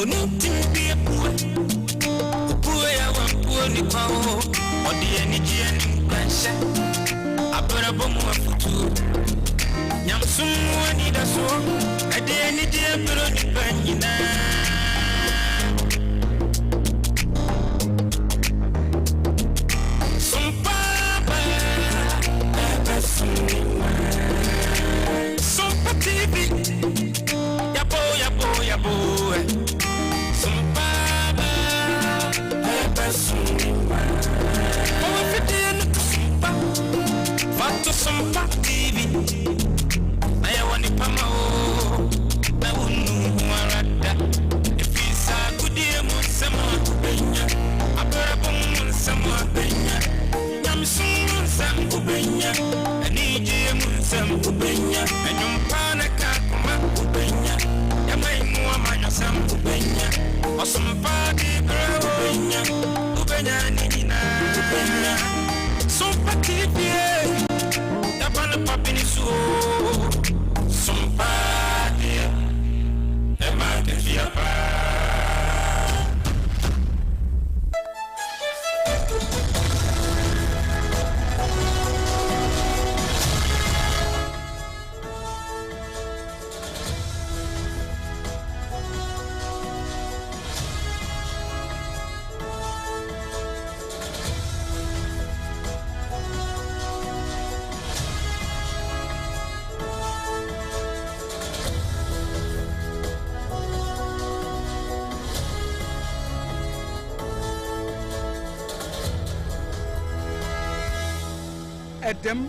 Onu tumi bi apue. Opue a wampue nipa o. Ɔde anigyeɛ ne nkuranhyɛ. Abrabɔ mu afotuo. Nyamesom mu anidasoɔ. Ɛde anigyeɛ brɛ nipa nyinaa. Sompa ba, ɛbɛsom ne mma. Sompa TV. Yabo, yabo, yabo. Sompa ba, ɛbɛsom ne mma. Ɔwɔ fidie no to sompa. Fa to Sompa TV. Na yɛwɔ nipa ma o. Na wonnu ho ara da. Ɛfiri saa agodie mu nsɛm a wobɛnya. Abrabɔ mu nsɛm a wobɛnya. Nyamesom mu nsɛm wobɛnya. Anigyeɛ mu nsɛm wobɛnya. Ɛnwom pa ne ka koma wobɛnya. Yɛman mu amanyɔsɛm wobɛnya. Ɔsompa de brɛ wobɛnya. Wobɛnya ne nyinaa wobɛnya. Sompa TV, yɛba no papi ne so o. Sompa deɛ, ɛma akatua paa. Ɛdɛm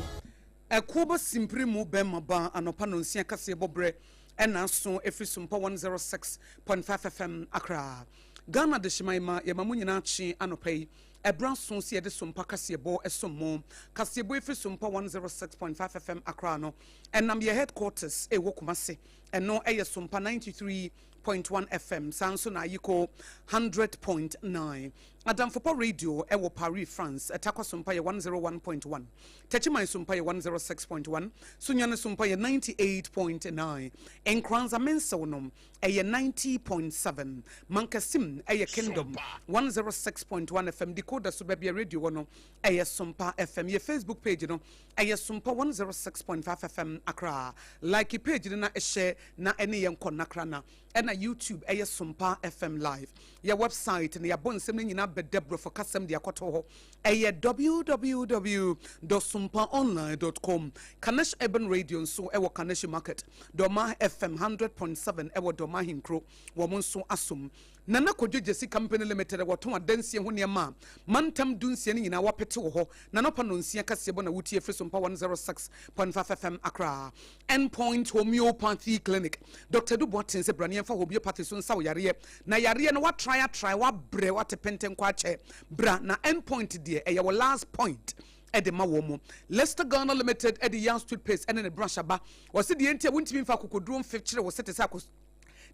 ɛkoɔ bɔ simpiri mu bɛrima ba anɔpa nonsia kaseɛ bɔ berɛ ɛna aso ɛfiri Sompa 106.5 FM Accra. Ghana dehyeman ma yɛma mo nyinaa kye anɔpa yi. Ɛberɛ aso sɛ yɛde Sompa kaseɛbɔ ɛsom mo. Kaseɛbɔ ɛfiri Sompa 106.5 FM Accra no ɛnam yɛ headquarters ɛwɔ Kumase. Ɛno ɛyɛ Sompa 93.1 FM. Saa nso na Ayiko 100.9. Adamfopa Radio ɛwɔ Paris, France. Ɛtakwa Sompa yɛ 101.1. Techiman Sompa yɛ 106.1. Sunyani Sompa yɛ 98.9. Nkranza Mensew no ɛyɛ 90.7. Mankasim ɛyɛ Kingdom 106.1 FM. Decoder so baabi a radio wɔ no ɛyɛ Sompa FM. Yɛ Facebook page no ɛyɛ Sompa 106.5 FM Accra. Like page no na ɛhyɛ na ɛne yɛn kɔ nakra na ɛna YouTube ɛyɛ Sompa FM Live. Yɛ website no yɛabɔ nsɛm no nyinaa bɛda borɔfo kasɛm de akɔtɔ hɔ ɛyɛ www.sompaonline.com. Kanesh Urban Radio nso ɛwɔ Kanesh Market. Dɔma FM 100.7 ɛwɔ Dɔma Ahenkuro. Wɔn nso asom. Nana Kodwo Gyesi Company Limited wɔtɔn adansie ho nneɛma a mantam 16 no nyinaa wɔapete wɔ hɔ. Nanɔpa nonsia kaseɛ bɔ na wotie firi Sompa 106.5 FM Accra. Endpoint Homeopathy Clinic. Dr. Edu Boateng sɛ brane yɛmfa homeopathy so nsa wo yareɛ. Na yareɛ no watrae atrae wabrɛ wate penten kɔ akyɛ. Bra na Endpoint deɛ ɛyɛ wo last point ɛde ma wɔn mu. Leicester Ghana Limited ɛde Yans toothpaste ɛne ne brush aba. Wɔsi deɛ nti a wontumi mfa akokoduro mfe kyerɛ wo se te sɛ akos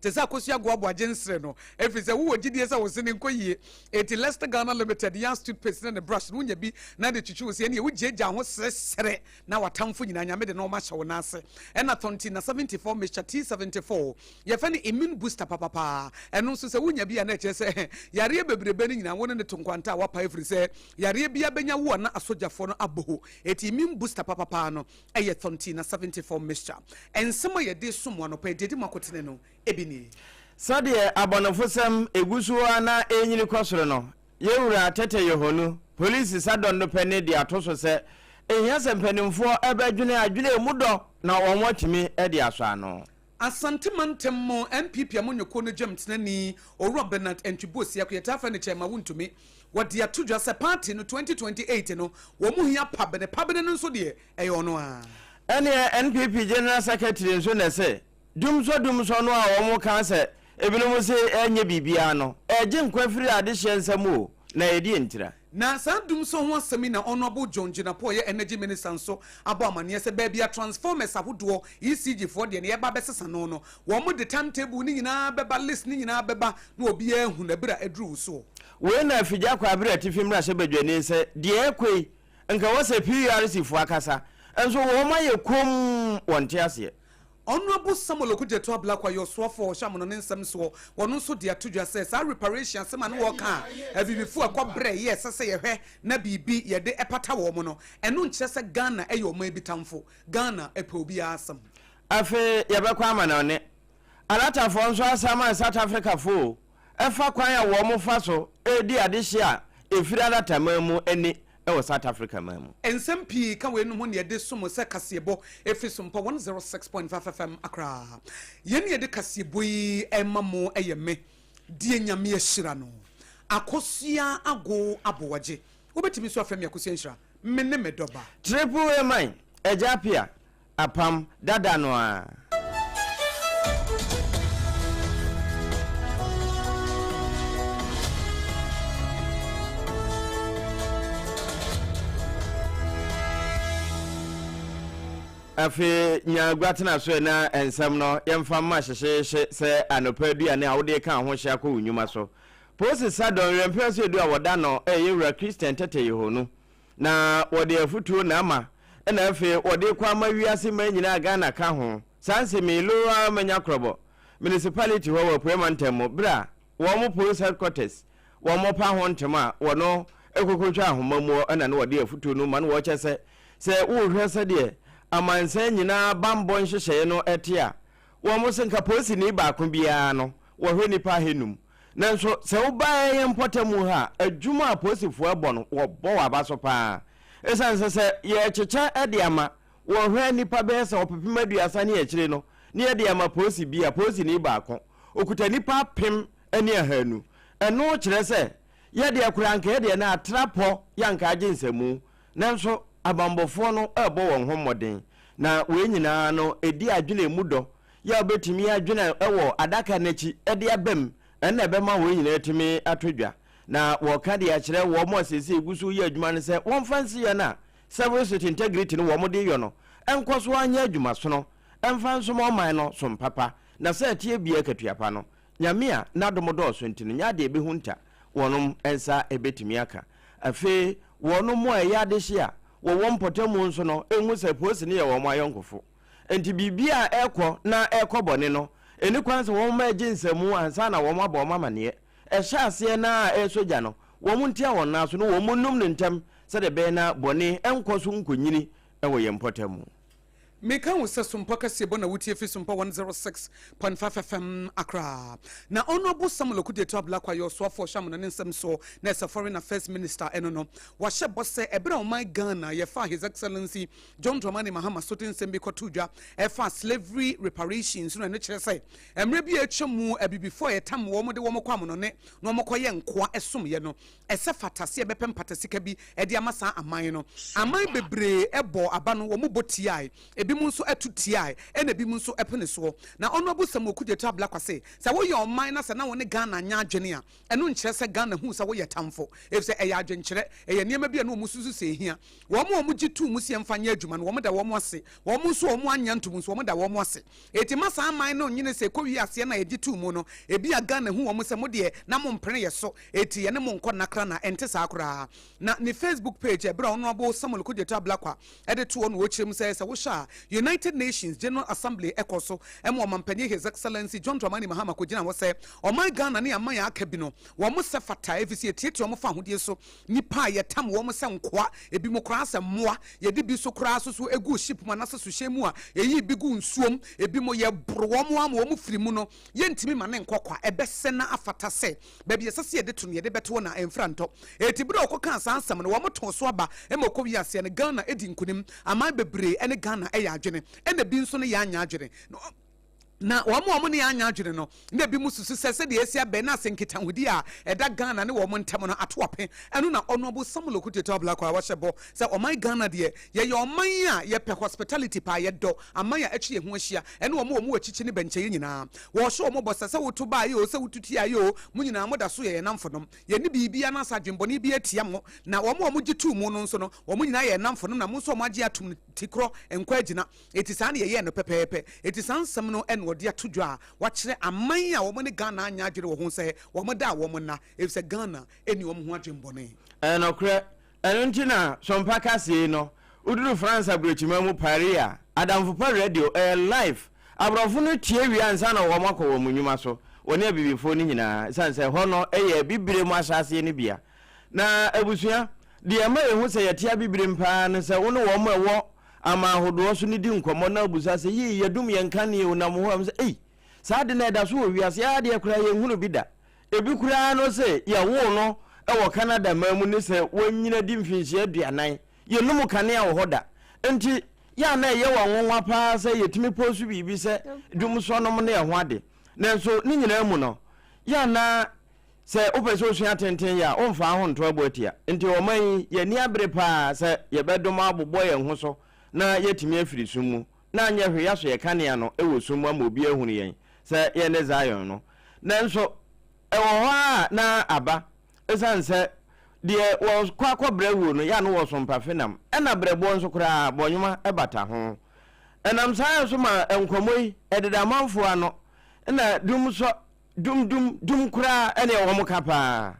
te sɛ akosua agoaboa gye nsere no ɛfiri sɛ wowɔ gyidie sɛ wo se ne nkɔ yie. Enti Leicester Ghana Limited Yans toothpaste ne ne brush no wonya bi na de twitwi wo se ɛneɛ wogyaagyaa ho seresere na watamfo nyinaa Nyame de nɔɔma hyɛ wo nan ase. Ɛna Thonti na 74 mixture T74 yɛfɛ no immune booster papapaa. Ɛno nso sɛ wonya bi a na ɛkyerɛ sɛ yareɛ bebrebe no nyinaa wo ne ne to nkwanta a wapa ɛfiri sɛ yareɛ bia bɛnya wo a na asogyafoɔ no abɔ ho. Enti immune booster papapaa no ɛyɛ Thonti na 74 mixture. Nsɛm a yɛde som mo anɔpa yi deɛ ɛdi mu akotene no ebi nie. Sɛdeɛ abɔnefosɛm gu so ara na ɛrenyini kɔ soro no, yɛn Wura Tete Yohonu, Polisi Sadɔn panin de ato so sɛ ɛhia sɛ mpanimfoɔ bɛdwene adwene a ɛmu dɔ na wɔatumi de asɔ ano. Asante mantam mu NPP amanyɔkuo no gyamtenani Owura Bernard Antwi Boasiako, yɛtaa frɛ no Chairman Wontumi, wɔde ato dwa sɛ party no 2028 no wɔn hia pabene, pabene no nso deɛ ɛyɛ ɔno ara. Ɛneɛ NPP General Secretary nso na ɛse dumsɔ dumsɔ no a wɔn ka sɛ ebinom se ɛnyɛ biribiara no, ɛregye nkwa firi adehyeɛ nsam o, na ɛyɛ deɛ ntira. Na saa dumsɔ ho asɛm yi na Honourable John Jinapor a ɔyɛ Energy Minister nso abɔ amaneɛ sɛ baabi a transformers ahodoɔ, ECG foɔ deɛ no yɛreba abɛsesa no no, wɔn de time table no nyinaa bɛba, list no nyinaa bɛba na obiara ahu no ɛberɛ a aduru wo soɔ. Wei na Afigya Kwabere Atifi mmarahyɛbadwani sɛ deɛ ɛrekɔ yi nka ɛwɔ sɛ PURC foɔ akasa nso wɔn ayɛ komm wɔnte aseɛ. Honourable Samuel Okudzeto Ablakwa yɛ ɔsoafoɔ a ɔhyɛ amonɔne nsɛm soɔ, ɔno nso de ato dwa sɛ saa reparation asɛm a ne wɔreka a abibifoɔ a ɛkɔ brɛ yɛ ɛsɛ sɛ yɛhwɛ na biribi yɛde pata wɔn no, ɛno nkyerɛ sɛ Ghana yɛ ɔman bi tamfo. Ghana pɛ obiara asɛm. Afei yɛbɛkɔ amanɔne. Alatafoɔ nso asaman South Africafoɔ o, ɛfa kwan a wɔn fa so redi adehye a ɛfiri alataman mu ani wɔ South Africa man mu. Nsɛm pii ka weinom ho na yɛde som sɛ kaseɛbɔ ɛfiri Sompa 106.5 FM Accra. Yɛn ne yɛde kaseɛbɔ yi rema mo yɛ me, deɛ Nyame ahyira no, Akosua Ago Aboagye. Wobɛtumi nso afrɛ me Akosua Nhyira. Me ne me dɔba. Triple A man, Agya Appiah, Apam dada no ara. Afei nya agua tena so ɛ na nsɛm no yɛmfa mma hyehyeehye sɛ anɔpa aduane a wode ka ho hye akɔ wo nnwuma so. Polisi Sadon werɛmpeɛ so edu a wɔda no ɛyɛ Wura Christian Tetteh Yohuno. Na wɔde afutuo na ama ɛna afei wɔde kɔ ama wiase man nyinaa Ghana ka ho. Saa nsɛm yi Lower Manya Krɔbɔ Municipality hɔ wɔ Apueɛ Mantam mu berɛ a wɔn Police Headquarters wɔn pa ho ntem a wɔno kɔkɔtwa ahoma muɔ ɛna na wɔde afutuo no ma no wɔkyɛ sɛ sɛ wohwɛ sɛdeɛ amansan nyinaa banbɔ nhyehyɛeɛ no ɛte a wɔn se nka polisini baako biara no wɔhwɛ nnipa ahenum Nanso sɛ woba yɛn mpɔtam ha a, adwuma a apolisifoɔ bɔ no, wɔbɔ wɔn aba so pa ara. Ɛsiane sɛ sɛ yɛrekyekyɛ de ama wɔhwɛ nnipa bɛyɛ sɛ ɔpepem aduasa ne akyire no, na yɛde ama polisi bi a, polisini baako, ɔkuta nnipa 1200. Ɛno kyerɛ sɛ yɛdeɛ koraa anka yɛdeɛ no atra pɔ yɛ anka agye nsamu. Nanso abanbɔfoɔ no rebɔ wɔn ho mmɔden. Na wei nyinaa no, ɛdi adwene a ɛmu dɔ yɛ a wobɛtumi adwene wɔ adaka no akyi de aba mu, ɛno na ɛbɛma wɔn nyinaa atumi atɔ dwa. Na wɔka de akyerɛ wɔn a seesei gu so reyɛ adwuma no sɛ wɔmfa nsiyɛ no a Service with Integrity no wɔn de yɔ no nkɔ so ara nyɛ adwumasono mfa nsom ɔman no som papa, na sɛ ɛteɛ biara akatua pa no, Nyame a n'adom dɔɔso nti no, nyɛ adeɛ ɛbɛhunta wɔnom nsa bɛtumi aka. Afei wɔnom a ɛyɛ adehye a wɔwɔ mpɔtamu nso no nhu sɛ polisi no yɛ wɔn ayɔnkofo. Enti biribiara a ɛrekɔ na ɛrekɔ bɔne no, ɛnni kwan sɛ wɔma ɛgye nsamu ansa na wɔabɔ wɔn amanneɛ. Ɛhyɛ aseɛ no ara a ɛresɔ gya no, wɔntia wɔn nan so na wɔnnum no ntɛm sɛdeɛ ɛbɛyɛ na bɔne nkɔ so nkɔnyini wɔ yɛn mpɔtam. Meka wo sɛ Sompa kaseɛbɔ na wotie fi Sompa 106.5 FM Accra. Na Honourable Samuel Okudzeto Ablakwa yɛ ɔsoafoɔ ɔhyɛ amona ne nsɛm soɔ na ɛsɛ Foreign Affairs Minister ɛno no. Wahyɛ bɔ sɛ ɛberɛ a ɔman Ghana yɛfaa His Excellency John Dramani Mahama so de nsɛm bi kɔtoo dwa ɛfa slavery reparations no, ɛno kyerɛ sɛ mmerɛ bi a atwa mu abibifoɔ a yɛtam wɔn de wɔn kɔ amonɔne na wɔn kɔyɛ nkoa ɛsomyɛ no, ɛsɛ fata sɛ yɛbɛpɛ mpata sika bi de ama saa aman no. Aman bebree bɔɔ aba no, wɔn bɔ tiae, ebinom nso to tiae, ɛna ebinom nso pene soɔ. Na Honourable Samuel Okudzeto Ablakwa se, sɛ woyɛ ɔman na sɛ na wo ne Ghana nyɛ adwene a, Ɛno nkyerɛ sɛ Ghana hu sɛ woyɛ tamfo, efisɛ ɛyɛ adwenkyerɛ, ɛyɛ nneɛma bi a na wɔsusu sɛ ehia. Wɔn a wɔgye too mu sɛ yɛmfa nyɛ adwuma no, wɔda wɔn ase. Wɔn nso a wɔannya ntom nso, wɔda wɔn ase. Enti mma saa aman no nnwene sɛ ɛkɔwie aseɛ no a yɛgye too mu no, ebia Ghana hu wɔn sɛ mo deɛ na mompene yɛ so, enti yɛne mo nkɔ nna koraa na ɛnte saa koraa. Na ne Facebook page a ɛberɛ a Honourable Samuel Okudzeto Ablakwa de toɔ no ɔkyerɛ mu sɛ sɛ wohwɛ a United Nations General Assembly kɔ so ma Ɔmanpanin His Excellency John Dramani Mahama kɔgyina hɔ sɛ ɔman Ghana ne aman a aka bi no wɔn sɛ fata efisɛ yɛtiatia wɔn fa ahodie so nnipa a yɛtam wɔn sɛ nkoa ebinom koraa sɛ mmoa yɛde bi so koraa so so gu ship mu anaasɛ suhyɛn mu a yɛyi bi gu nsuom ebinom yɛboro wɔn ama wɔn firi mu no yɛntumi ma ne nkɔ kwa ɛbɛsɛ na afata sɛ Baabi a ɛsɛ sɛ yɛde to no, yɛde bɛto hɔ na ɛmfra ntɔ. Enti bere a wɔkɔkaa saa nsɛm no, wɔtoo so aba ma ɛkɔwiee aseɛ no, Ghana dii nkonim. Aman bebree ne Ghana yɛ adwene, ɛnna ebi nso ne yɛn anyɛ adwene. Na wɔn a wɔne yɛn anyɛ adwene no, na ebinom susu sɛ sɛdeɛ asi abɛn na asɛ nkitahodi a ɛda Ghana ne wɔn ntam no ato ape. Ɛno na Honourable Samuel Okudzeto Ablakwa a wahyɛ bɔ sɛ ɔman Ghana deɛ, yɛyɛ ɔman a yɛpɛ hospitality paa, yɛdɔ aman a atwa yɛn ho ahyia ne wɔn a wɔwɔ akyikyi ne bɛnkyɛeɛ nyinaa. Wɔhyɛ wɔn bɔ sɛ, sɛ woto baeɛ oo, sɛ wotu tiaeɛ oo, mo nyinaa moda so yɛ yɛn nnamfonom. Yɛnni biribi anaasɛ adwemmɔne biara tia mo. Na wɔn a wɔgye too mu no nso no, wɔn nyinaa yɛ yɛn nnamfonom, na mo nso a moagye atom no ti korɔ nkɔ agyina. Enti saa na yɛyɛɛ no pɛpɛɛpɛ. Enti saa nsɛm no na wɔde ato dwa a wɔakyerɛ aman a wɔne Ghana anyɛ adwene wɔ ho sɛ wɔda a wɔnna, efisɛ Ghana nni wɔn ho adwemmɔne. Ɛyɛ nokorɛ, Ɛno nti na Sompa ka sei no, woduru France aburokyiman mu Paris a, Adamfo Pa Radio, ɛyɛ live. Aborɔfo no tie wie ansa na wɔakɔ wɔn nnwuma so, wɔne abibifoɔ no nyinaa, ɛsiane sɛ ɛhɔ no yɛ abibire mu ahyɛaseɛ no bia. Na abusua, deɛ ɛma yɛhu sɛ yɛte abibirem paa ne sɛ wo ne wɔn a ɛwɔ aman ahodoɔ so no di nkɔmmɔ na wobisa sɛ, Yii, yɛadum yɛn kanea o, nam hɔ a, wɔn sɛ, Ei, saa ade no ɛda so wɔ wiase ara deɛ koraa yɛnhunu bi da. Ebi koraa no se yɛwoo no wɔ Canada man mu ne sɛ wanyini adi mfinhyia 40, yɛnnum kanea wɔ hɔ da. Enti, yɛ a na ɛyɛ wɔn nwonwa paa sɛ yɛtumi poosu biribi sɛ dumsɔnom ne ɛho ade. Nanso ne nyinaa mu no, yɛ a na sɛ wopɛ sɛ osua tenten yɛ a, womfaa ho nto aboatia. Enti ɔman yi, yɛn ani abere paa sɛ yɛbɛdom abobɔ yɛn ho so na yɛatumi afiri sum mu, na anyɛ hwee yɛasɔ yɛn kanea no wɔ sum mu ama obiara ahunu yɛn sɛ yɛne Zion no. Nanso ɛwɔ hɔ ara a na aba, ɛsiane sɛ deɛ wɔkɔ akɔbrɛ wuo no, yɛ a na wɔso mpafenam, ɛna brɛboɔ nso koraa, bɔnwoma bata ho. Ɛnam saa yɛ so ma nkɔmmɔ yi, ɛdeda amanfoɔ ano, na dum sɔ, dum dum dum koraa ɛneɛ wɔn ka paa.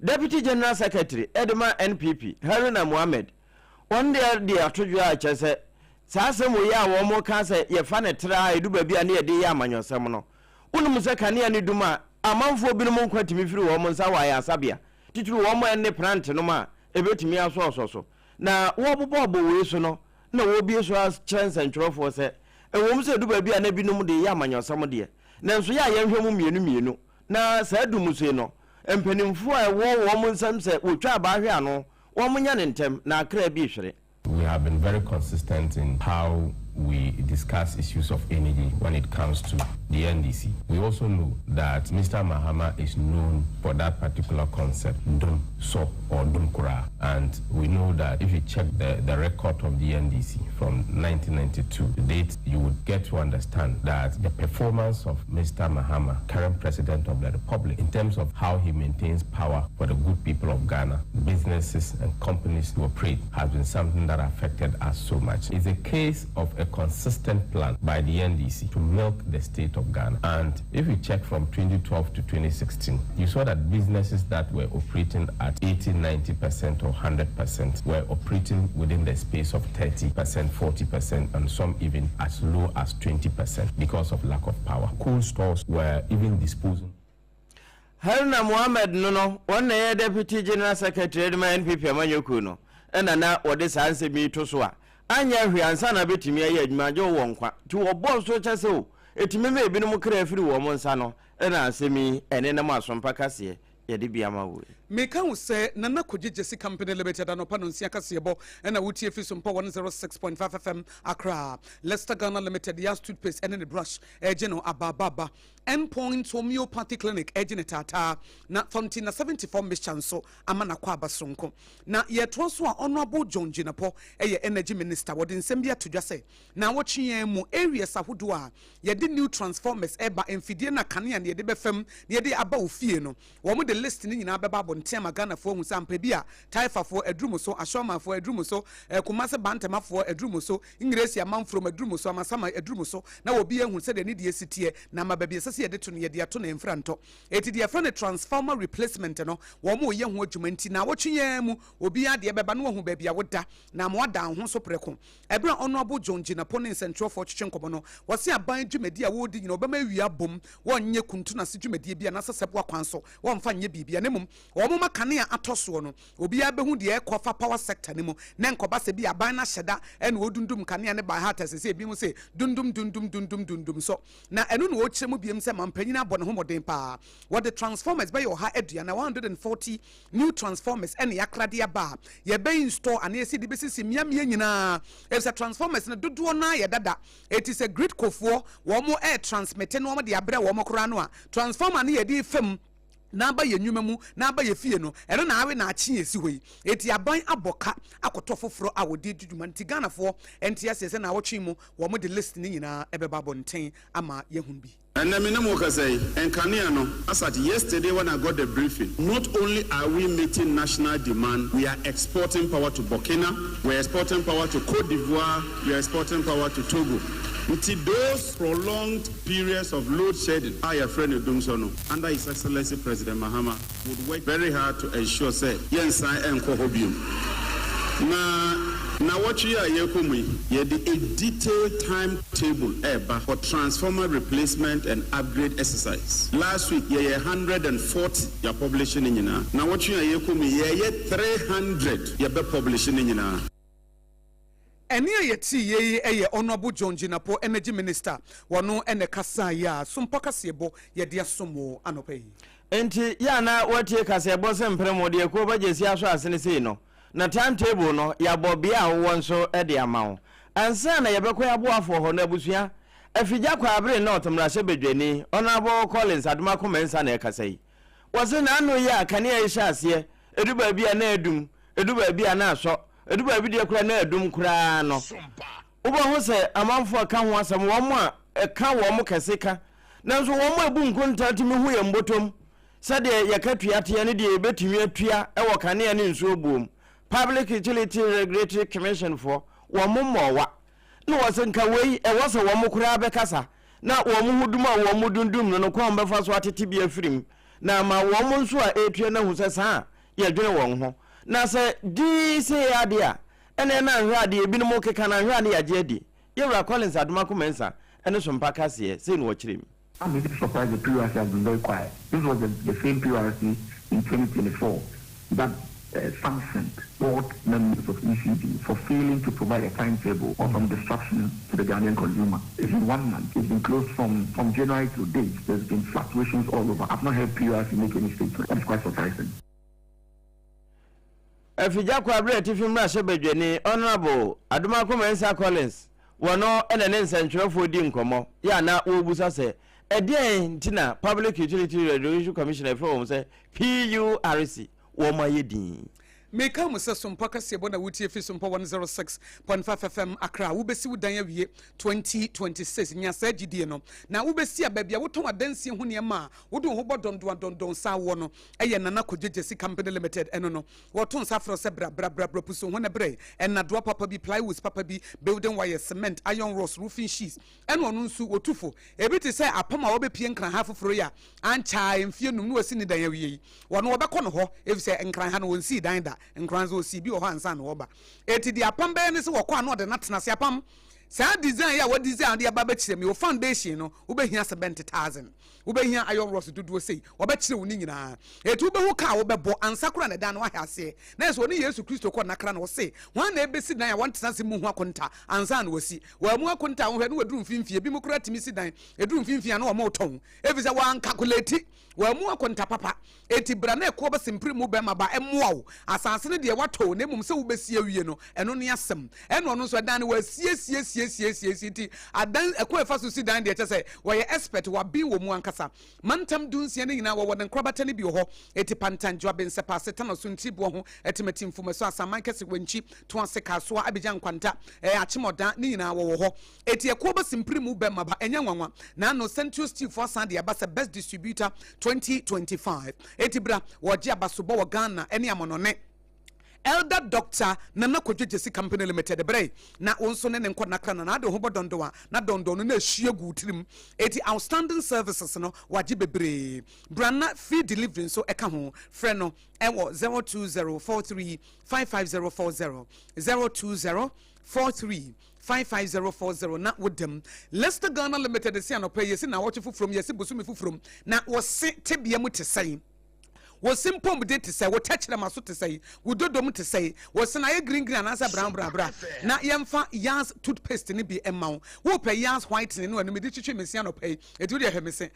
Deputy General Secretary de ma NPP, Haruna Mohammed, wɔn deɛ de ato dwa a kyerɛ sɛ saa asɛm wei a wɔn ka sɛ yɛfa no tra a ɛdu baabi a ne yɛde yɛ amanyɔsɛm no, wonim sɛ kanea no dum a amanfoɔ binom nkwa tumi firi wɔn nsa wɔ ayaresabea, titiriw wɔn a ɛnne prante nom a ɛbɛtumi asɔɔsɔ so. Na wɔbobɔɔbɔ wei so no na wɔbue so akyerɛ nsɛntwerɛfoɔ sɛ ɛwom sɛ ɛdu baabi a na binom de yɛ amanyɔsɛm deɛ, nanso yɛ a yɛnhwɛ mu mmienu mmienu na saa dumusee no, mpanimfoɔ a ɛwɔ wɔn nsam sɛ wɔtwa abaa hwɛ ano, wɔnyɛ no ntɛm na akra bi rehwere. We have been very consistent in how we discuss issues of energy when it comes to the NDC. We also know that Mr. Mahama is known for that particular concept, dum so or dum kura. And we know that if you check the, the record of the NDC from 1992 to date, you would get to understand that the performance of Mr. Mahama, current president of the Republic, in terms of how he maintains power for the good people of Ghana, businesses and companies to operate, has been something that affected us so much. It's a case of a consistent plan by the NDC to milk the state of Ghana. And if you check from 2012 to 2016, you saw that businesses that were operating at 80, 90% or 100% were operating within the space of 30%, 40%, and some even as low as 20% because of lack of power. Cold stores were even disposing. Haruna Mohammed no no, ɔno na ɛyɛ Deputy General Secretary de ma NPP amanyɔkuo no, ɛna na wɔde saa nsɛm yi to so a, anyɛ hwee ansa na bɛtumi ayɛ adwuma agye wɔ nkwa. Nti wɔbɔɔ so kyɛ sɛ o, ɛtumi ma ebinom kra firi wɔn nsa no, ɛna asɛm yi ɛnenam asompa kaseɛ yɛde bi ama wo yi. Meka wo sɛ Nana Kogye Gyasi Company Limited anɔpa nonsia kaseɛbɔ ɛna wotie firi Sompa 106.5 FM Accra. Lester Ghana Limited Yas toothpaste ɛne ne brush ɛregye no abaababa. End Point Homeopathy Clinic ɛregye ne taataa na Fontina 74 mixture nso ama no akwaaba soronko. Na yɛtoa so a Honourable John Jinapor ɛyɛ Energy Minister wɔde nsɛm bi ato dwa sɛ naawɔtwe yi ara mu areas ahodoɔ a yɛde new transformers ɛreba mfidie no a kanea no yɛde bɛfam na yɛde aba wo fie no wɔn de list no nyinaa bɛba abɔnten ama Ghanafoɔ ahu sɛ ampa bi a Taifafoɔ aduru mo so, Ashormanfoɔ aduru mo so, eh, Kumase Bantamafoɔ aduru mo so, Ngresi Amanfurom aduru mo so, Amasaman aduru mo so, na obi ahu sɛdeɛ ne deɛ si teɛ, na ama baabi ɛsɛ sɛ yɛde to no yɛde ato na ɛmfira ntɔ. Enti deɛ yɛfrɛ no transformer replacement no, wɔn reyɛ ho adwuma nti naawɔtwe yi ara mu obiara deɛ bɛba na wahu baabi a woda na ama wada wo ho so prɛko. Ɛberɛ a Honourable John Jinapor ne nsɛntwerɛfoɔ twetwe nkɔmmɔ no, wɔse aban dwumadie a wɔredi nyinaa wɔbɛma awia abom, wɔnyɛ kuntunu ase dwumadie bi anaasɛ sɛboa kwan so, wɔmfa nyɛ biribiara na mmom wɔma kanea atɔ soɔ no, obiara bɛhu deɛ ɛrekɔ fa power sector no mu na ɛnkɔba sɛ bi aban no ahyɛ da na wɔdundum kanea no by heart ɛsɛ sɛ ebinom se dundum dundum dundum dundum sɔ na ɛno na wɔkyerɛ mu biom sɛ mampanyin abɔ ne ho mmɔden paa wɔde transformers bɛyɛ ɔha aduanan 140 new transformers ɛne yɛakra aba a yɛbɛ install anaa yɛsi de bɛsisi mmeammea nyinaa ɛfisɛ transformers no dodoɔ no ayɛ dada ɛti sɛ gridcofoɔ wɔn ɛɛ transmit no wɔn de abrɛ wɔn koraa no a transformer no yɛde fam na aba yɛ nnwuma mu na aba yɛ fie no ɛno na awe na akye yɛ si hɔ yi eti aban abɔ ka akɔtɔ foforɔ a wɔde di dwuma nti Ghanafoɔ nte aseɛ sɛ na awɔtwe mu wɔn de list ne nyinaa ɛbɛba abɔnten ama yɛhun bi. Ɛnnɛ me ne mo kasa yi, nkanea no, as at yesterday when I got the briefing, not only are we meeting national demand, we are exporting power to Burkina, we are exporting power to Cote d'Ivoire, we are exporting power to Togo. Nti those prolonged periods of load shedding a yɛfrɛ no dumsɔ no, under His Excellency President Mahama would work very hard to ensure sɛ yɛnsan nkɔ hɔ biom. Na. Nnawɔtwe a yɛrekɔ mu yi, yɛde a detailed time table ɛreba for transformer replacement and upgrade exercise. Last week yɛyɛ 140, yɛapublish ne nyinaa. Nnawɔtwe a yɛrekɔ mu yi, yɛreyɛ 300, yɛbɛpublish ne nyinaa. Ɛnne a yɛteeɛ yi yɛ Honourable John Jinapor, Energy Minister, wɔno na ɛkasaeɛ a Sompa Kaseɛbɔ yɛde asom wo anɔpa yi. Enti yɛ a na woatie kaseɛbɔ sɛ mprem wo deɛ kuo ba gyesi aso asene sei no, na time table no yɛabɔ bea a wowɔ nso de ama wo. Ansa na yɛbɛkɔ yɛn aboafoɔ hɔ no abusua, Afigya Kwaabere North mmarahyɛbadwani, Honourable Collins Adomako Mensah na ɛrekasa yi. Wɔse n'ano yi a kanea yi hyɛ aseɛ, ɛdu baabi a na adum, ɛdu baabi a na asɔ, ɛdu baabi deɛ koraa na adum koraa no, wobɛhu sɛ amanfoɔ ka ho asɛm, wɔn a ɛka wɔn kɛse ka, nanso wɔn a ɛbu nkontaa tumi hu yɛn bɔtɔm sɛdeɛ yɛka tua teɛ ne deɛ yɛbɛtumi atua wɔ kanea ne nsuo buo mu. Public Utility Regulatory Commission foɔ, wɔn mmɔɔwa. Na wɔse nka wei ɛwɔ sɛ wɔn koraa bɛkasa na wɔn ho dum a wɔn dundum no no kwan bɛfa so atete bi afiri mu na ama wɔn nso a ɛretua no ahu sɛ saa a yɛdwene wɔn ho. Na sɛ dinn sei adeɛ a ɛneɛ na anhwɛ adeɛ ebinom keka no anhwɛ a ne yɛagye adi. Yɛwura Collins Adomako Mensah ne Sompa kaseɛ sei na ɔkyerɛ mu. I'm even surprised the PURC has been very quiet. This was the, the same PURC in 2024 that sanctioned board members of ECB for failing to provide a timetable or some disruption to the Ghanaian consumer. It's been one month. It's been closed from, from January to date. There's been fluctuations all over. I've not heard PURC make any statement. That is quite surprising. Afigya Kwabre Atifi Mmarahyɛbadwani Honourable Adomako Mensah Collins wɔ no na ne nsɛntwerɛfoɔ di nkɔmmɔ yɛ a na wɔrebisa sɛ ɛdeɛn nti na Public Utility Regulatory Commission a yɛfrɛ wɔn sɛ PURC wɔn ayɛ din. Meka mo sɛ Sompa kaseɛbɔ na wotie fi Sompa 106.5 FM Accra. Wobɛsi wo dan awie 2026. Nya saa gyidie no. Na wobɛsi a baabi a wotɔn adansie ho nneɛma a wode wo ho bɔ dɔndoa dɔndɔn saa woɔ no yɛ Nana Kwadwo Gyasi Company Limited. Ɛno no, wɔto nsa frɛ wo sɛ bra, bra, bra, bra pusu ho na brɛ nnadoa papa bi, plywoods papa bi, building wires, cement, iron rods, roofing sheets, ɛna ɔno nso wɔtu fo. Ebi te sɛ apam a wɔbɛpue Nkran ha foforɔ yi a ankyɛ ara mfeɛ num na wɔasi ne dan awie yi. Wɔno wɔbɛkɔ no hɔ efisɛ Nkran ha no wɔnsii dan da. Nkran nso wɔsii bi wɔ hɔ ansa na wɔreba. Enti deɛ apam bɛyɛ ne sɛ wɔkɔ a na ɔde no atena ase. Apam, saa design yi a wɔadesign de aba abɛkyerɛ me, wo foundation no wobɛhia 70,000. Wobɛhia iron rods dodoɔ sei, wɔbɛkyerɛ wo ne nyinaa. Enti wobɛhu ka a wobɛbɔ ansa koraa na ɛdan no ahɛ aseɛ. Na yɛ sɛ ɔne Yesu Kristo kɔ nnakra na ɔse, Hwan na ɛbɛsi dan a wɔntena ase mmu ho akonta ansa na wasi? Wɔammu akonta a wohwɛ na wɔaduru mfimfini. Ebinom koraa tumi si dan, ɛduru mfimfini a na wɔretɔn, efisɛ wɔankakuleti. Wɔammu akonta papa. Enti bra na ɛkoɔ bɛsempere mu bɛma ba mmoa wo. Asase no deɛ woatɔ o, na mmom sɛ wobɛsi awie no, ɛno ne asɛm. Ɛna ɔno nso ɛdan no wasiesiesiesiesiesie nti adan, ɛkwan a ɛfa so si dan deɛ kyerɛ sɛ wɔyɛ expert, wɔaben wɔ mu ankasa. Mantam dunsia no nyinaa wɔwɔ ne nkorabata no bi wɔ hɔ. Eti Pantan, Juaben, Sɛpaase, Tanoso, Ntriboɔ ho, Atimati, Mfumaso, Asaman Kɛse, Wankyi, Toase, Kasoa, Abidjan Nkwanta, ɛɛ Akyemɔda, ne nyinaa wɔwɔ hɔ. Eti ɛkoɔ ba simpiri mu bɛ maba, ɛnyɛ nwanwa. Na ano Century Steel foɔ asan de aba sɛ Best Distributor 2025. Eti bra, wɔgye abasobɔ wɔ Ghana ɛne amanɔne. Elder Doctor Nana Kwadwo Gyasi Company Limited brɛ na wo nso ne ne nkɔ nakra na n'ade ho bɔ dɔndɔn a na dɔndɔn no na ɛhwie gu wo tirim. Eti outstanding services no wagye bebree. Bra na free delivery nso ɛka ho. Frɛ no ɛwɔ 0204355040, 02043 55040 na woda mu. Leicester Ghana Limited se anɔpa yi yɛsi naawɔtwe foforɔ mu, yɛsi bosome foforɔ mu, na wo se tebea mu te sɛn? Wo se mpɔmuden te sɛn? Wo tɛkyerɛma so te sɛn? Wo dodom te sɛn? Wo se no ayɛ green green anaasɛ brown brown? Bra na yɛmfa Yaz toothpaste no bi mma wo. Wopɛ Yaz whitening no a, ɛno mede twitwi me se anɔpa yi, enti wo deɛ hwɛ me se.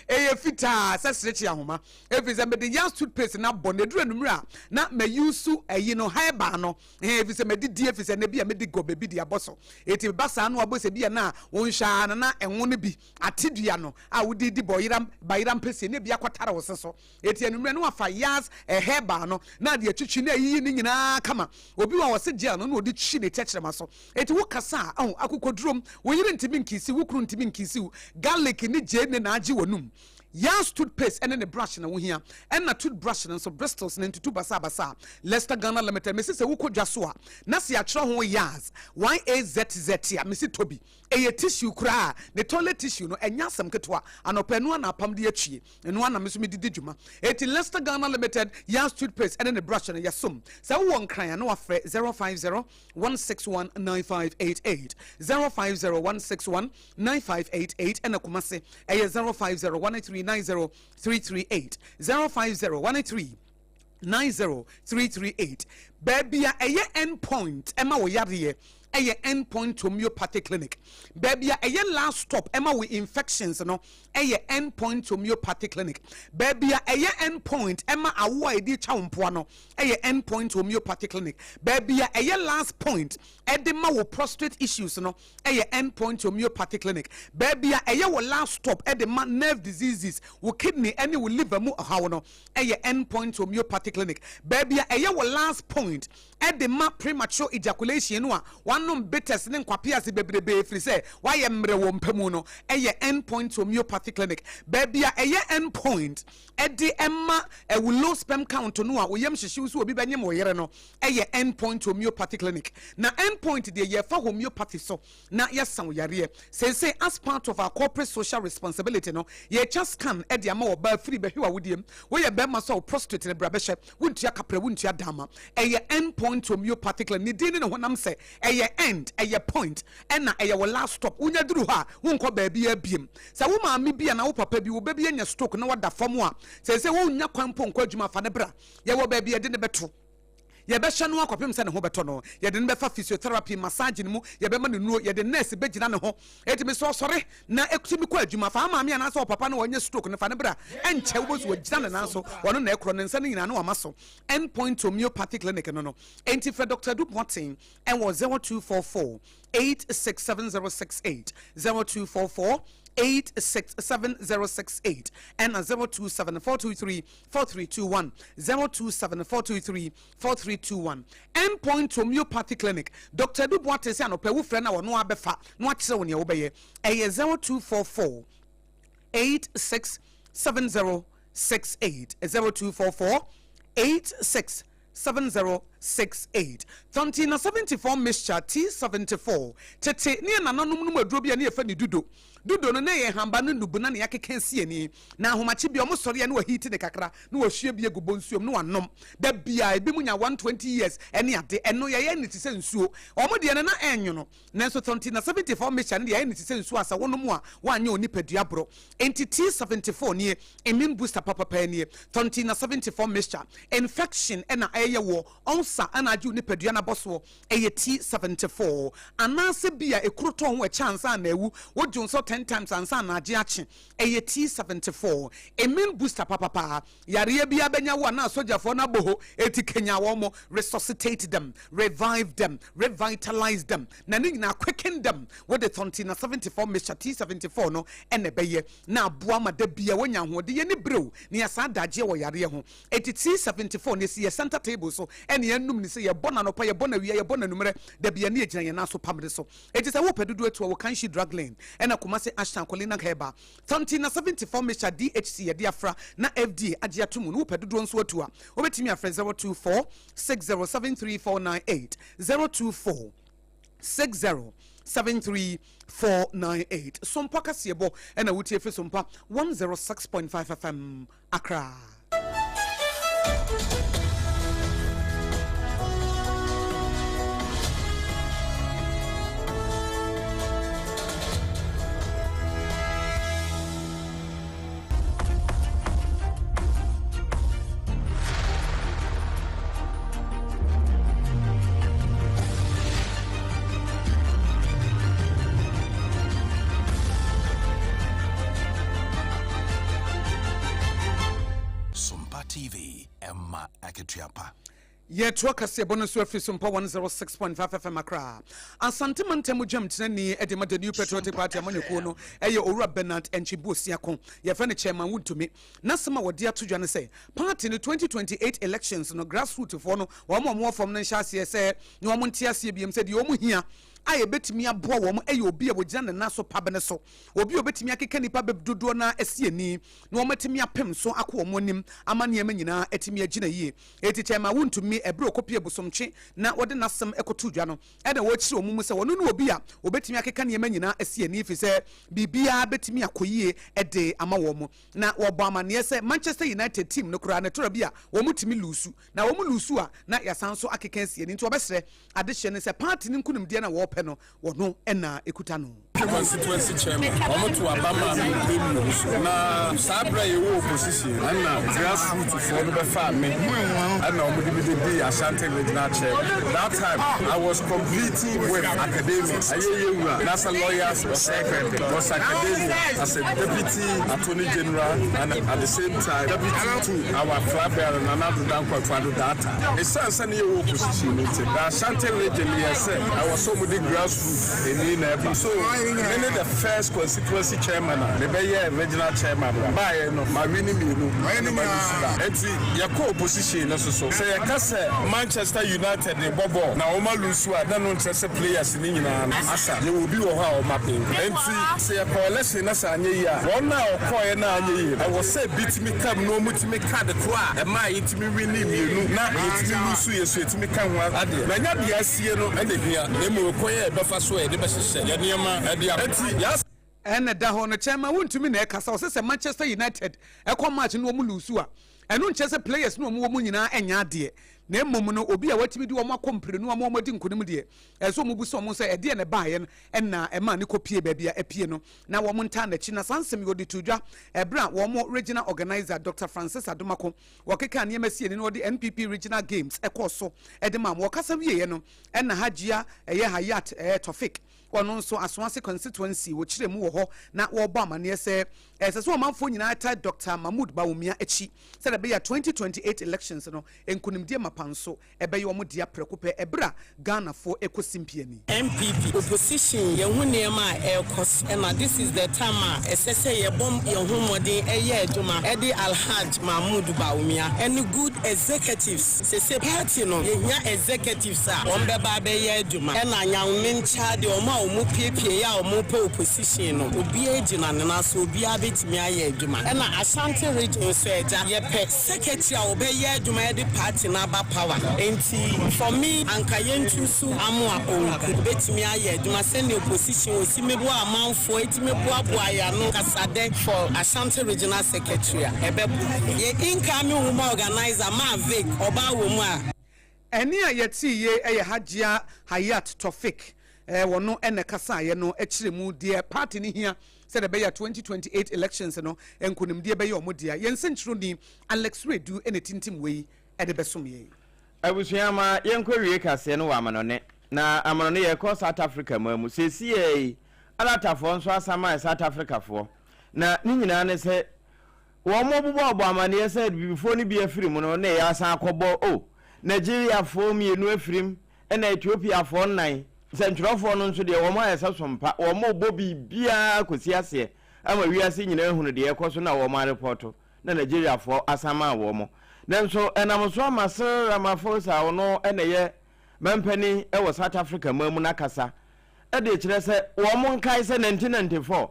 Ɛyɛ fitaa sɛ serekye ahoma, ɛfiri sɛ mede Yaz toothpaste no abɔ no. Ɛduru anwummerɛ a, na mayusu ayi no, herbal no, ɛhɛn, ɛfiri sɛ madidi, ɛfiri sɛ na bi a medi gɔbɛ bi de abɔ so. Enti meba saa no abɔ sɛ bi a na wonhwɛ ara no na ɛnwo no bi ate dua no a wode di bɔyera, bayera mpɛsie na ebi akɔtare wo se so. Enti anwummerɛ no wafa Yaz herbal no na ade atwitwi na ayiyi ne nyinaa kama. Obi wɔ hɔ a ɔse gel no na ɔde twi ne tɛkyerɛma so. Enti wo kasa a, ahu, akokodurom, wo yere ntumi nkisi, wo kunu ntumi nkisi wo, garlic ne gyeene na agye w'anum. Yaz toothpaste ne ne brush na wohia, ɛna toothbrush no nso bristles no ntutu basabasa. Lester Ghana Limited, mese sɛ wokɔ dwa so a na se yɛatwerɛ ho Yaz, Y-A-Z-Z a, mese tɔ bi. Ɛyɛ tissue koraa, ne toilet tissue no, ɛnyɛ asɛm ketewa. Anɔpa ɛno ara na apam de atwie, ɛno ara na me nso mede di dwuma. Enti Lester Ghana Limited Yaz toothpaste ne ne brush no, yɛsom. Sɛ wowɔ Nkran a na wafrɛ 050 161 9588, 050 161 9588 ɛna Kumase ɛyɛ 050 183 90338, 050 183 90338. Baabi a ɛyɛ end point ɛma wo yareɛ ɛyɛ End Point Homeopathy Clinic. Baabi a ɛyɛ last stop ɛma wo infections no ɛyɛ End Point Homeopathy Clinic. Baabi a ɛyɛ End Point ɛma awoɔ a yɛde twa wo mpoa no ɛyɛ End Point Homeopathy Clinic. Baabi a ɛyɛ last point ɛde ma wo prostate issues no ɛyɛ End Point Homeopathy Clinic. Baabi a ɛyɛ wo last stop ɛde ma nerve diseases, wo kidney ɛne wo liver mu ɔhaw no ɛyɛ End Point Homeopathy Clinic. Baabi a ɛyɛ wo last point ɛde ma premature ejaculation no a wanom bitters ne nkwapease bebrebe ɛfiri sɛ wayɛ mmerɛ wɔ mpa mu no ɛyɛ End Point Homeopathy Clinic. Baabi a ɛyɛ End Point ɛde ɛma ɛwo low sperm count no a wo yam hyehye wo sɛ obi bɛnyem wo yere no ɛyɛ End Point Homeopathy Clinic. Na End Point deɛ yɛfa homeopathy so na yɛsa wo yareɛ. Seesei as part of our corporate social responsibility no, yɛretwa scan de ama ɔbaa firi bɛhwe w'awodeɛ mu. Woyɛ barima nso a wo prostrate no bra bɛhwɛ, wontua kaprɛ, wontua daama. Ɛyɛ End Point Homeopathy Clinic. Ne din ne ne honam sɛ ɛyɛ end, ɛyɛ point, ɛna ɛyɛ wo last stop. Wonya duru hɔ a, wonkɔ baabiara biom. Sɛ wo maame bi anaa wo papa bi, wo ba bi anya stroke na wada fam a, seesei wonnya kwan mpo nkɔ adwuma, fa no bra. Yɛwɔ baabi a yɛde no bɛto. Yɛbɛhyɛ no akɔpem sɛ ne ho bɛtɔ no. Yɛde no bɛfa physiotherapy, massage no mu, yɛbɛma no nnuro, yɛde nurse bɛgyina ne ho. Enti mesrɛ wo sɔre na tumi kɔ adwuma. Fa wo maame anaasɛ wo papa no a wanya stroke no fa no bra. Ɛnkyɛ wobɛhu sɛ wagyina ne nan so, ɔno na ɛkorɔ, ne nsa no nyinaa na wama so. End Point Homeopathy Clinic no no. Enti frɛ Doctor Adu Boateng wɔ 0244 867068, 0244 867068 ɛna 027423 4321, 027423 4321. End Point Homeopathy Clinic, Doctor Adu Boateng sɛ anɔpa wofrɛ no a ɔno ara bɛfa na wakyerɛ wo nea wobɛyɛ. Ɛyɛ 0244 867068, 0244 86 7068. Tɔnte na 74 mixture, T74, Tete ne yɛn nananom nom aduro bi a ne yɛfrɛ no dudo. Dudo no, na ɛyɛ nhamba ne nnubona na yɛakeka asi ani. Na ahomakye bi a wɔsɔre a na wɔahiiti no kakra na wɔahwie bi agu bonsuo mu na wɔanom. Da biara, ebinom nya 120 years ne ade. Ɛno, yɛyɛ no te sɛ nsuo. Wɔn deɛ no, na ɛnwono. Nanso tɔnte na 74 mixture no deɛ, yɛayɛ no te sɛ nsuo a sɛ wonom a, woanyɛ wo nipadua boro. Enti T74 nie, immune booster papapa nie. Tɔnte na 74 mixture, infection na ɛyɛ woɔ, ulcer na agye wo nipadua no abɔsoɔ, ɛyɛ T74. Anaasɛ bi a ekuro tɔ ho ɛkyɛ ansa na awu, wo dwonsɔ 10 times ansa na agye akye, ɛyɛ T74. Immune booster papapa. Yareɛ biara bɛnya wo a na asogyafoɔ no abɔ ho, enti kanyan wɔn, resuscitate them, revive them, revitalize them, na ne nyinaa quicken them wode Thontina 74 mixture, T74, no na ɛbɛyɛ na aboa ma da biara woanya ahoɔden. Yɛnni berɛ o, na yɛasan adagyeɛ wɔ yareɛ ho. Enti T74 no yɛsi yɛn center table so na yɛnom no sei, yɛbɔ no anɔpa, yɛbɔ no awia, yɛbɔ no anwummerɛ, da biara na yɛgyina yɛn nan so pam de so. Enti sɛ wopɛ dodoɔ atu a, wɔ Kanshi Drug Lane ɛna Kumasi Ashtown Colina Herbal. Tɔnti na 74 mixture DHC yɛde afra na FDA agye ato mu no wopɛ dodoɔ nso atu a wobɛtumi afrɛ 024 6073498 024 6073498 Sompa kaseɛbɔ ɛna wotie firi Sompa 106.5 FM Accra. Sompa TV, ɛma akatua pa. Yɛtoa kaseɛbɔ no so afiri Sompa 106.5 FM Accra. Asante mantam mu dwamtenani de ma The New Patriotic Party amanyɔkuo no yɛ Owura Bernard Antwi Boasiako. Yɛfrɛ no Chairman Wontumi. N'asɛm a wɔde ato dwa ne sɛ, party no 2028 elections no, grassroot foɔ no, wɔn a wɔwɔ fam no nhyɛ aseɛ sɛ na wɔn nte aseɛ biom sɛ deɛ wɔn hia. a yɛbɛtumi aboa wɔn yɛ obi a wɔgyina ne nan so pabene so, obi a ɔbɛtumi akeka nnipa dodoɔ no ara asi ani na wɔatumi apem so akɔ wɔn anim ama nneɛma nyinaa atumi agyina yie. Enti Kyɛrema Wontumi, ɛberɛ a ɔkɔpuee Bosomtwe na wɔde n'asɛm kɔtoo dwa no, ɛna wɔkyerɛ wɔn mu sɛ ɔno ne obi a ɔbɛtumi akeka nneɛma nyinaa asi ani ɛfiri sɛ biribiara bɛtumi akɔ yie de ama wɔn. Na wɔbɔ amanneɛ sɛ Manchester United team no koraa no ɛtɔra bi a wɔtumi luusu, na wɔn luusu a na yɛasan nso akeka asi ani nti wɔbɛsrɛ adehyeɛ no sɛ party no nkunimdie no a wɔrepɛ no wɔno na ɛkuta no. Constituency chairman, wɔn to aba maa me mpɛ mmienu na saa berɛ a yɛwɔ opposition ɛna grass root foɔ no bɛfaa me ɛna wɔn de me bɛdii Ashanti regional chairman. That time I was competing with academia, ɛyɛ yɛwura na sɛ lawyers was academia as a deputy attorney general and at the same time deputy to our flag bearer Nana Addo Dankwa Akufo-Addo that time. Ɛsiane sɛ ne yɛwɔ opposition no nti, the Ashanti region yɛ sɛ ɛwɔ sɛ wɔde grass root ɛni na ɛba. So me ne the first constituency chairman a mebɛyɛɛ regional chairman no baeɛ no, ma wini mmienu ɛna ma lose baako. Enti yɛkɔ opposition no nso so, sɛ yɛka sɛ Manchester United rebɔ bɔɔl na wɔn alose a, na ɛno nkyerɛ sɛ players no nyinaa no asa. Yɛwɔ obi wɔ hɔ a ɔma pen. Enti sɛ yɛkɔ election na sɛ anyɛ yie a, wɔn a wɔkɔeɛ na anyɛ yie no, ɛwɔ sɛ bi tumi ka mu na wɔtumi ka ade korɔ a ɛmaa yɛtumi winii mmienu na yɛtumi lose yɛ so yɛtumi ka ho adeɛ. Na ɛnyɛ deɛ asie no na ɛhia, na mmom ɛkwan a yɛbɛfa so a yɛde bɛhyehyɛ yɛn nneɛma de aba. Enti yɛas. Ɛna ɛda hɔ no kyɛn ma wontumi na ɛkasa. Ɔsɛ sɛ Manchester United ɛkɔ match no wɔn lose a, ɛno nkyerɛ sɛ players no wɔn wɔ mu nyinaa ɛnyɛ adeɛ. Na mmom no obi a watumi de wɔn akɔ mprenu ama wɔn adi nkonim deɛ, ɛsɛ sɛ wɔn bisa wɔn sɛ ɛdeɛn na ɛbaeɛ no ɛna ɛmaa no kɔpie baabi a apue no na wɔn ntaa n'akyi. Na saa nsɛm yi wɔde too dwa ɛberɛ a wɔn regional organiser Doctor Francis Adomako wɔkekaa nneɛma sie ani na wɔde NPP regional games ɛkɔɔ so de maa wɔn. Wɔkasa wieeɛ no ɛna Hajia ɛyɛ Hayat ɛyɛ Tofik ɔno nso Asoase constituency wɔkyerɛ mu wɔ hɔ na wɔrebɔ amaneɛ sɛ ɛsɛ sɛ ɔmanfoɔ nyinaa taa Doctor Mahmood Bawumia akyi sɛdeɛ ɛbɛyɛ a 2028 elections no nkonimdie mapa nso ɛbɛyɛ wɔn dea prɛko pɛ ɛberɛ a Ghanafoɔ ɛkɔ simpie ni. NPP, opposition, yɛhu nneɛma a ɛrekɔ so ɛna this is the time a ɛsɛ sɛ yɛbɔ yɛn ho mmɔden yɛ adwuma ɛde Alhaj Mahmood Bawumia ɛne good executives, sese party no yɛhia executives a wɔn bɛba abɛyɛ adwuma ɛna Nyame nkyɛ adeɛ wɔn a wɔn piepie yɛ a wɔn pɛ opposition no obiara gyina ne nan so obiara bɛtumi ayɛ adwuma ɛna Ashanti region nso agya yɛpɛ Secretary a ɔbɛyɛ adwuma yɛde party no aba power nti for me anka yɛntu so Amoah Owuku obetumi ayɛ adwuma sɛnea opposition otumi boa amanfoɔ etumi boaboa yɛano kasadɛ for Ashanti regional secretary a ɛbɛboa yɛn. Yɛ incoming woman organiser Maa Vic ɔbaa wɔ mu a. Ɛnne a yɛtee yei yɛ Hajia Hayat Tofik, wɔno na ɛkasaeɛ no kyerɛ mu deɛ party no hia sɛdeɛ ɛbɛyɛ a 2028 elections no nkonimdie bɛyɛ wɔn dea. Yɛn nsɛnkyerɛwni Alex Wiredu na ɛtintim wei de bɛsom yɛn. Abusua ma yɛnkɔ wie kaseɛ no wɔ amanɔne. Na amanɔne yɛkɔ South Africa man mu. Seesei yi alatafoɔ nso asaman South Africafoɔ. Na ne nyinaa ne sɛ Wɔbobɔɔbɔ amaneɛ sɛ Abibifoɔ no bi afiri mu no na yɛasan akɔbɔ o, Nigeriafoɔ mmienu afirim ɛna Ethiopiafoɔ nnan. Nsɛntwerɛfoɔ no nso deɛ wɔn ayɛ sɛ sompa, wɔrebɔ biribiara kɔsi aseɛ ama wiase nyinaa ahunu deɛ ɛrekɔ so na wɔn arepɔto na Nigeriafoɔ asan maa wɔn. Nanso ɛnam so ama Cyril Ramaphosa a ɔno na ɛyɛ mampanin wɔ South Africa man mu no akasa de rekyerɛ sɛ wɔn nkae sɛ 1994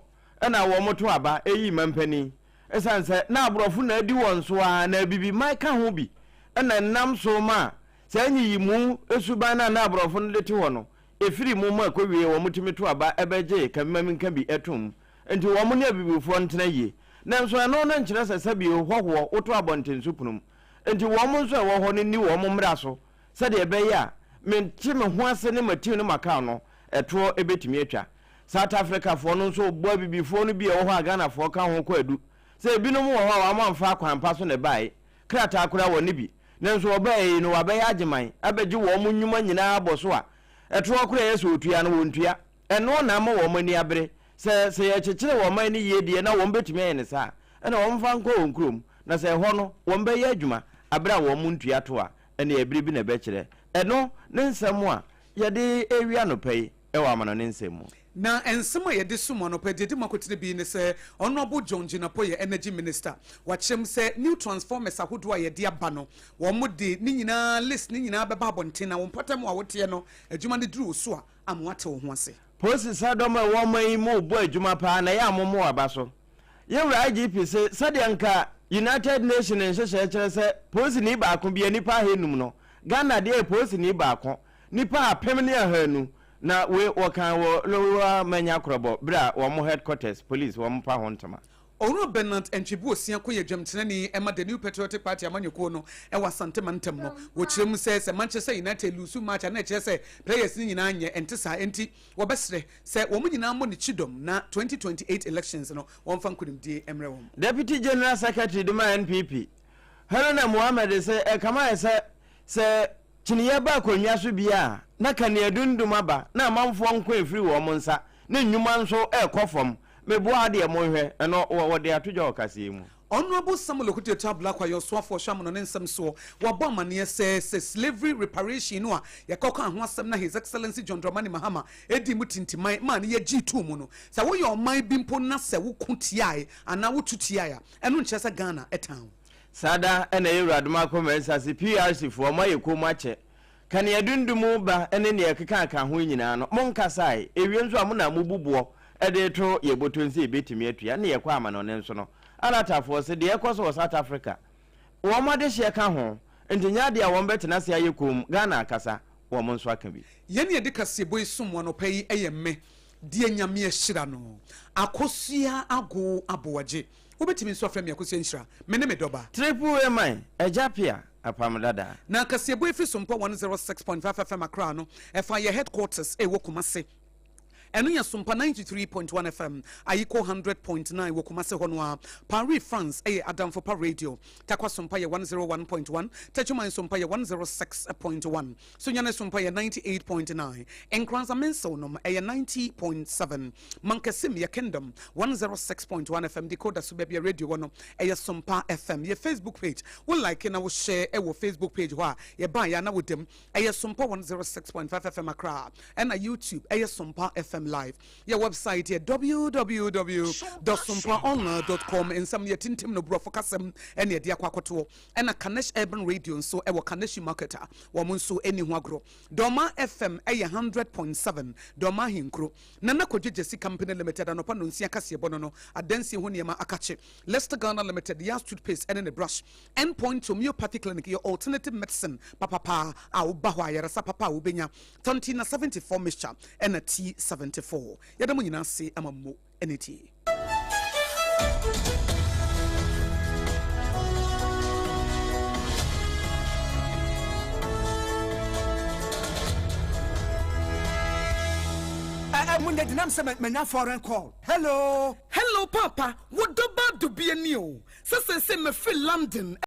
na wɔto aba yii mampanin. Esiane sɛ na aborɔfo na adi wɔn so ara na abibiman ka ho bi na ɛnam so maa saa nyiyimu suban no a na aborɔfo no de te hɔ no, efirii mu ma ekowiee wɔtumi to aba bɛgyee ka-bi-ma-menka-bi toom. Enti wɔn ne abibifoɔ ntena yie. Nanso ɛno no nkyerɛ sɛ sɛbio hɔhoɔ woto abɔntenso pono mu. Enti wɔn nso a ɛwɔ hɔ no nni wɔn mmara so sɛdeɛ ɛbɛyɛ a mente me ho ase ne m'atiw ne m'akaw no ɛtoɔ bɛtumi atwa. South Africafoɔ no nso bɔ abibifoɔ no bi a ɛwɔ hɔ a Ghanafoɔ ka ho kwaadu sɛ ebinom wɔ hɔ a wɔn amfa akwan pa so na ɛbaeɛ, krataa koraa wɔnni bi, nanso wɔbaeɛ yi no wɔabɛyɛ agyeman abɛgye wɔn nnwuma nyinaa abɔ so a ɛtoɔ koraa ɛyɛ sɛ wɔtua no wɔntua. Ɛno na ama wɔn ani abere sɛ sɛ yɛkyekyere wɔn man no yie deɛ na wɔn bɛtumi ayɛ no saa a, ɛna wɔmfa nkɔ wɔn kurom na sɛ ɛhɔ no wɔn bɛyɛ adwuma aberɛ a wɔn ntua to a ɛneɛ ɛberɛ bi na ɛbɛkyerɛ. Ɛno ne nsɛm a yɛde rewia anɔpa yi. wɔ amanɔne nsɛm mu. Na nsɛm a yɛde som anɔpa yi, deɛ ɛdi mu akotene bi ne sɛ Honourable John Jinapor yɛ Energy Minister. Wakyerɛ mu sɛ new transformers ahodoɔ a yɛde aba no, wɔde ne nyinaa list no nyinaa bɛba abɔnten na wo mpɔtam a woteɛ no, adwuma no duru wo so a, ama woate wo ho ase. Polisi sadɔm a ɛwɔ ɔman yi mu rebɔ adwuma paa na ɛyɛ a mommo aba so. Yɛn wura IGP se sɛdeɛ nka United Nation nhyehyɛɛ kyerɛ sɛ polisini baako bia nnipa ahanum no, Ghana deɛ yɛ polisini baako nnipa 1500 na wei wɔkaa wɔ Lower Manya Krobo berɛ a wɔn headquarters police wɔn pa ho ntoma. Owura Bernard Antwi-Boasia ko yɛ dwamtenani ma The New Patriotic Party amanyɔkuo no wɔ Asante mantam no. Wɔkyerɛ mu sɛ, sɛ Manchester United luusu match a na ɛkyerɛ sɛ players no nyinaa nyɛ, ɛnte saa. Enti wɔbɛsrɛ sɛ wɔn nyinaa mmɔ ne kyidɔm na 2028 elections no wɔmfa nkunimdie mmrɛ wɔn. Deputy General Secretary de ma NPP, Haruna Mohammed se ɛkame ayɛ sɛ sɛ kyiniiɛ ba akonnwa so bi a na kaneadundum aba na amanfoɔ nko refiri wɔn nsa na nnwuma nso rekɔ fam. Meboa deɛ monhwɛ, ɛno wɔde ato dwa wɔ kaseɛ mu. Honourable Samuel Okudzeto Ablakwa yɛ ɔsoafoɔ ɔhwɛ amanɔne nsɛm soɔ. Wabɔ amaneɛ sɛ sɛ slavery reparation no a yɛkɔkaa ho asɛm na His Excellency John Dramani Mahama dii mu tintiman maa no yɛgyee too mu no, sɛ woyɛ ɔman bi mpo na sɛ woko tiae anaa wotu tiae a, ɛno nkyerɛ sɛ Ghana tan wo. Saa da na yɛn Wura Adomako Mensah se PRC foɔ moayɛ komm akyɛ. Kaneadundum ba ne nea ɛkeka ho nyinaa no, monkasae. Ewie nso a mo na mobu boɔ de reto yɛn bɔtɔn sɛ yɛbɛtumi atua ne yɛkɔ amanɔne nso no. Alatafoɔ se deɛ ɛrekɔ so wɔ South Africa, wɔn adehyeɛ ka ho, nti nyɛ adeɛ a wɔn bɛtena ase ayɛ komm. Ghana akasa, wɔn nso aka bi. Yɛn a yɛde kaseɛbɔ yi som wo anɔpa yi yɛ me, deɛ Nyame ahyira no, Akosua Ago Aboagye. Wobɛtumi nso afrɛ me Akosua Nhyira. Me ne me dɔba. Triple A man, Agya Pia, Apam Dada. Na kaseɛbɔ yi firi Sompa 106.5 FM Accra no, ɛfa yɛ headquarters a ɛwɔ Kumasi. Ɛno yɛ Sompa 93.1 FM, Ayiko 100.9 wɔ Kumasi hɔ no ara. Paris, France yɛ Adamfo Pa Radio. Tarkwa Sompa yɛ 101.1, Techiman Sompa yɛ 106.1, Sunyani Sompa yɛ 98.9, Nkoranza Mensew nom ɛyɛ 90.7, Mankasim yɛ Kingdom 106.1 FM, Decoder so baabi a radio wɔ no ɛyɛ Sompa FM. Yɛ Facebook page, wo like na wo share ɛwɔ Facebook page hɔ a yɛbaeɛ a na wo dam. Ɛyɛ Sompa 106.5 FM Accra ɛna YouTube ɛyɛ Sompa FM Live. Yɛ website yɛ www dot sompaonline dot com. Nsɛm no yɛtintim no borɔfo kasam ɛne ɛde akɔ akɔtoɔ. Ɛna Kanesh Urban Radio nso ɛwɔ Kaneshi Market a wɔn nso ɛni ho agorɔ. Dɔma FM ɛyɛ 100.7 Dɔma Ahenkuro. Nana Kwadwo Gyasi Company Limited anɔpa nonsia kaseɛbɔ no no adansie ho nneɛma akakye. Lester Ghana Limited Yas Toothpaste ɛne ne brush. End Point Homeopathy Clinic yɛ alternative medicine papapa a woba hɔ a ayaresa papa a wobɛnya. Tontina 74 mixture ɛna T74. Yɛda mo nyinaa ase ama mo ɛne tie. Eh, mo nyɛ denam sɛ manya foreign call. Hello. Hello papa, wo dɔ ba dubia ni o. Sɛ sɛsɛ mefiri London.